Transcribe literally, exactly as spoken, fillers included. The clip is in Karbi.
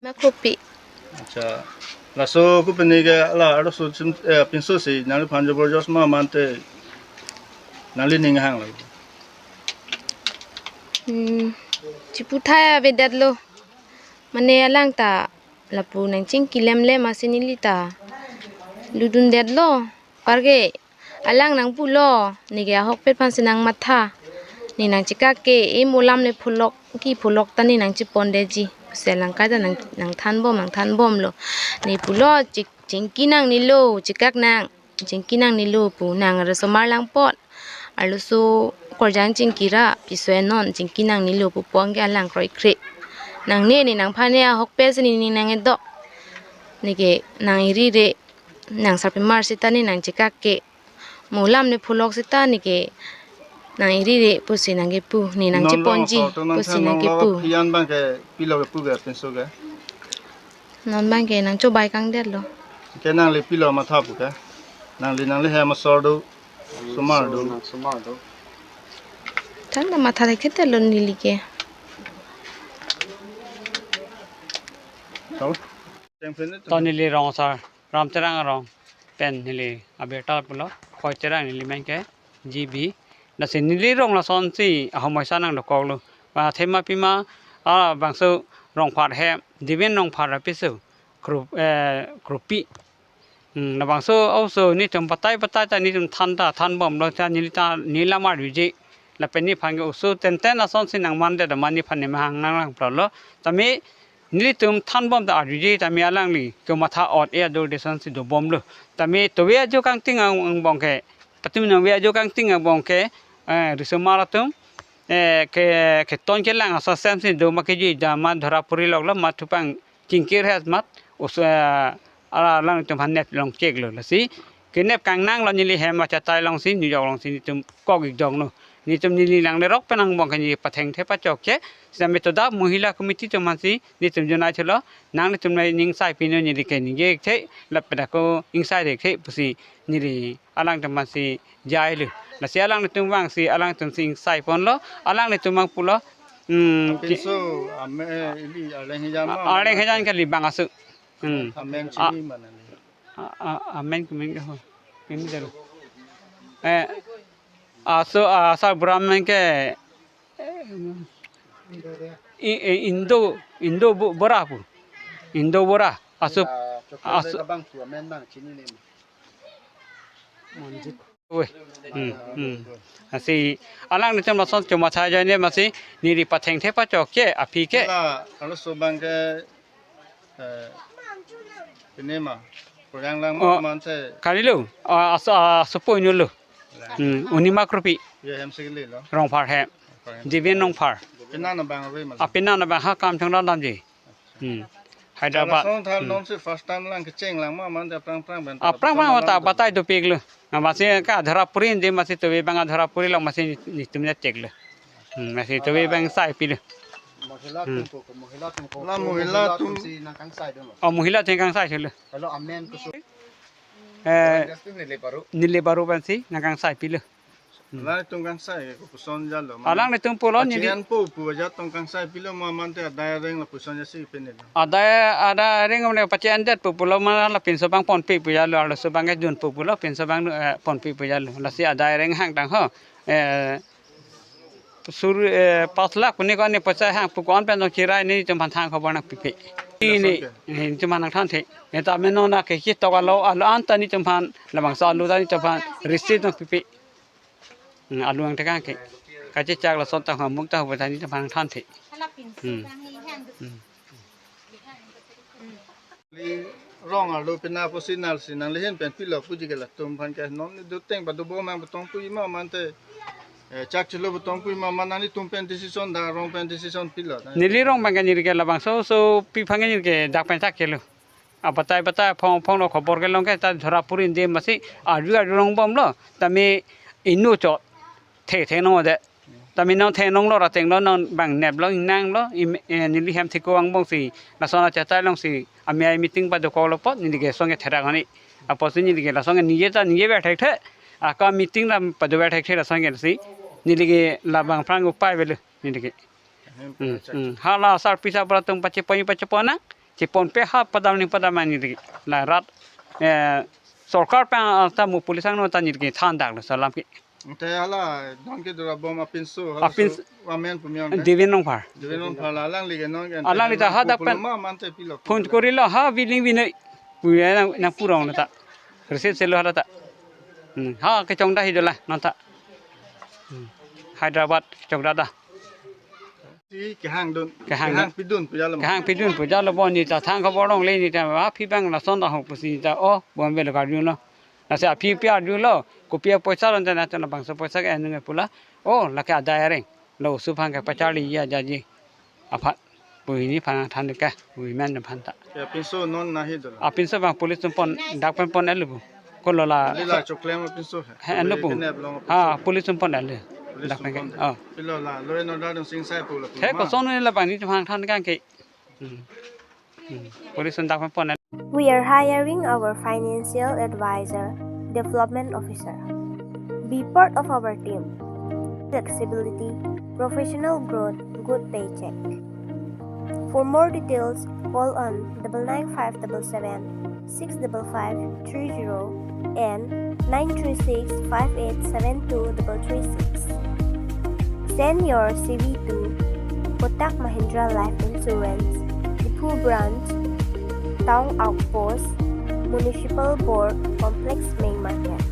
Makopi. Acha. Laso kopine ke la arloso chim, eh, pinso si nangliphan jobor jos ma mante nangli ning hang lo. Hmm, chiputhai avedetlo. Mane alang ta lapu nangchingki lemlem asin ili ta dudundetlo. Parke alang nangpulo, neke ahokpet aphansi nangmatha. Ne nangchekak ke, e mo lam le pholok, ki pholok ta ne nangchepondetji. Pusi alang kaita nang, nangthanbom, nangthanbomlo. Ne pulo, ching, chingki nangnelo, chekak nang, chingki nangnelo pu nang arloso mar lang apot. Arloso korjang chingki ra, piso enon, chingki nangnelo pu pon ke alang kroikre. Nangne ne nangphan ne ahokpet si ne ne nang-edok. Neke nang-iri re, nang sarpimar seta ne nangchekak ke. Mo lam ne pholok seta neke nang-iri re pusi nangkepu, ne nangcheponji pusi nangkepu. Phian abang ke pilo kepu ke pinso ke? Non abang ke nangchobai kangdetlo. Ke nangli pilo matha pu ke? Nangli nangli hem asor do, osomar do. Thangta matha thekthedet lo neli ke. Tau. To neli rong asar Ram Terang arong pen neli abirta pulo, Khoi Terang neli men ke G B. Lasi neli rong lasonsi ahomoisa nangdokoklo. Ba thema pima, ah, bangso Rongphar hem, Deven Rongphar apiso, Kro-, eh, Kropi. Hmm, labangso oso netum batai batai ta netum than ta thanbomlo ta neli ta neli lamar arjuje. Lapen nephan ke oso tenten asonsi nangmandet amat nephan ne mahang nanglangplotlo. Tame nelitum thanbom ta arjuje tame alangli kematha ot e ador desonsi dobomlo. Tame tove ajo kangting ang, angbong ke, patumi nangve ajo kangting angbong ke, eh, riso mar atum, eh, ke, keton kelang asai semsi do ma kejui da ma dhora puri loklo ma thupang chingkir het mat, oso, eh, ala alangtum aphan nep longcheklo. Lasi kenep kangnanglo neli hem achatai alongsi, New York alongsi netum kok-ik donglo. Netum neli langle rok pen angbong ke neli pathengthe pachokche. Sitame toda Mohila Committee atum aphansi netum junai thulo. Nanglitum nai ning sai pino neli ke ningje-ikthe, lapen ako ingsai dekthe pusi neli alangtum aphansi jailo. Lasi alanglitum vangsi alangtumsi ingsai ponlo. Alanglitum vang pulo. Hmm, ki- Pinso ame ili Arleng Hijan ma, Arleng Hijan kali bang aso. Hmm. Amen chini mana ni? A, a, amen kemen ke ho. Kemen delo. Eh, aso, ah, asarbura amen ke, eh, i, i, Indo, Indo Bo-, Bora pu. Indo Bora. Aso, ah, aso. Abang pu amen bang chini ne. Manjit. Oi. Hmm, hmm. Lasi alanglitum lason chomatha ajoine masi neli pathengthe pachokche aphi ke. La, arloso abang ke, eh, pine ma, Koreang lang ma, oh, manse. Kalilo. Ah, aso, ah, aso po inulo. Hmm, Unima Kropi. Ya hem sikili lo. Rongphar hem. Rongphar hem. Deven Rongphar. Pina na abang ave ma. Ah, pina na abang ha kam chang dam ji. Hmm. Hyderabad. Lason thar, hmm, nonsi first time lang kecheng lang ma mante aphrang aphrang pen. Aphrang aphrang ta batai dopiklo. Na masi ke adhora puri de masi tove abang adhora puri lo masi netum ne cheklo. Hmm, masi tove abang sai pilo. Mohila, hmm, atum ko, Mohila atum ko. La Mohila atum si nangkangsai dolo. Oh, Mohila atum kangsai dolo. Hello, amen ko. Eh, neli baru. Neli baru pensi nangkangsai pilo. Hmm. Alanglitum kangsai kopuson jalo ma? Alanglitum pulo neli. Pachi-enpo pu ajat tong kangsai pilo ma mante adai areng lapuson jasi pine lo. Adai, adai areng mane pachi-endet pu pulo ma la pinso abang ponpe pu jalo, arloso abang ke dunpo pulo pinso abang, eh, ponpe pu jalo. Lasi adai areng hangtang ho. Eh, sur, eh, pas lakh pune ko ne pachai hang pu ko-an pen jong chirai netum aphan thang khobor nangpipe. Ini, lason ke? Eh, netum aphan nangthanthe. Eta meno na ke chitok alo, alo anta netum aphan, labangso alo ta netum aphan receipt nangpipe. Hmm, alu angthek ke. Kachechak lason ta hamuk ta hubetani ta bang thanthe. Hmm. Hmm. Neli rong arlo pina pusi nangli si nangli ahin pen pilo puji ke latum aphan ke non ni doteng ba dobom abang botong pui ma mante, eh, chak chilo botong pui ma ma nanglitum pen decision da rong pen decision pilo. Neli rong abang ke neli ke labangso oso pi aphan ke neli ke dak pen chak chelo. Abatai batai aphong aphong lo khobor kelong ke ta dhora puri de masi arju arju longbomlo. Tame inut chot the the nangdet. Tame nangthe nanglo ra ateng lo nang bang neplo ingnanglo im-, eh, neli hem thiko angbong si lason achatai along si amei meeting padokoklo apot neli ke song ke therak ani. Apotsi neli ke lason ke neli ta neli ver thekthe. Aka meeting lam padover thekthe lason ke si neli ke labang aphrang upai avelo neli ke. Hmm, hmm. Hala asar pisa pura tung pachepo pachepo nang. Chepon pe ha padam ni padam ani ri. La rat, eh, sorkar pe ata mo police angno ta nirke than dak lo salam ke. Te hala don ke dura bom apinso, hala apin so wamen pumion ke? Devin Rongphar. Devin Rongphar la alangli ke non ke. Alangli ta hadak pen. Ma mante pilo. Phone korilo ha biling binoi. Puya na, na purong ta. Receive selo hala ta. Hmm. Ha kechongda hi dola non ta. Hmm. Hyderabad kechongda da. Si kehang dun. Kehang dun. Kehang pidun pu jalo. Kehang pidun pu jalo bo ni ta thang khobor longle ni ta aphi bang lason ta ho pusi ta o Bombay lo karjun lo. Lasi aphi pi arjulo, kopi apoisa ron jana chana bangso poisa ke anu nge pula. O, lake adai areng. Lo oso aphan ke pacharli ya jaji. Aphan. Pu hini aphan than ke, women aphan ta. Ya pinso non nahi dolo. Apinso bang police atum pon, dak pen pon elu bu. Kolo la. Lila choklem apinso he. He, anu pu. Kene belong apinso. Ha, police atum pon elu. Police atum pon. Dak pen ke. Oh. Pilo la, law and order dong sing sai pu la. He, ma. Koson ni la bang ni aphan than ke. Hmm. Hmm. Police atum dak pen pon. We are hiring our financial advisor, development officer. Be part of our team. Flexibility, professional growth, good paycheck. For more details, call on double nine five double seven six double five three zero and nine three six five eight seven two double three six. Send your C V to Kotak Mahindra Life Insurance, Diphu Branch, Town Outpost, Municipal Board Complex, Main Market.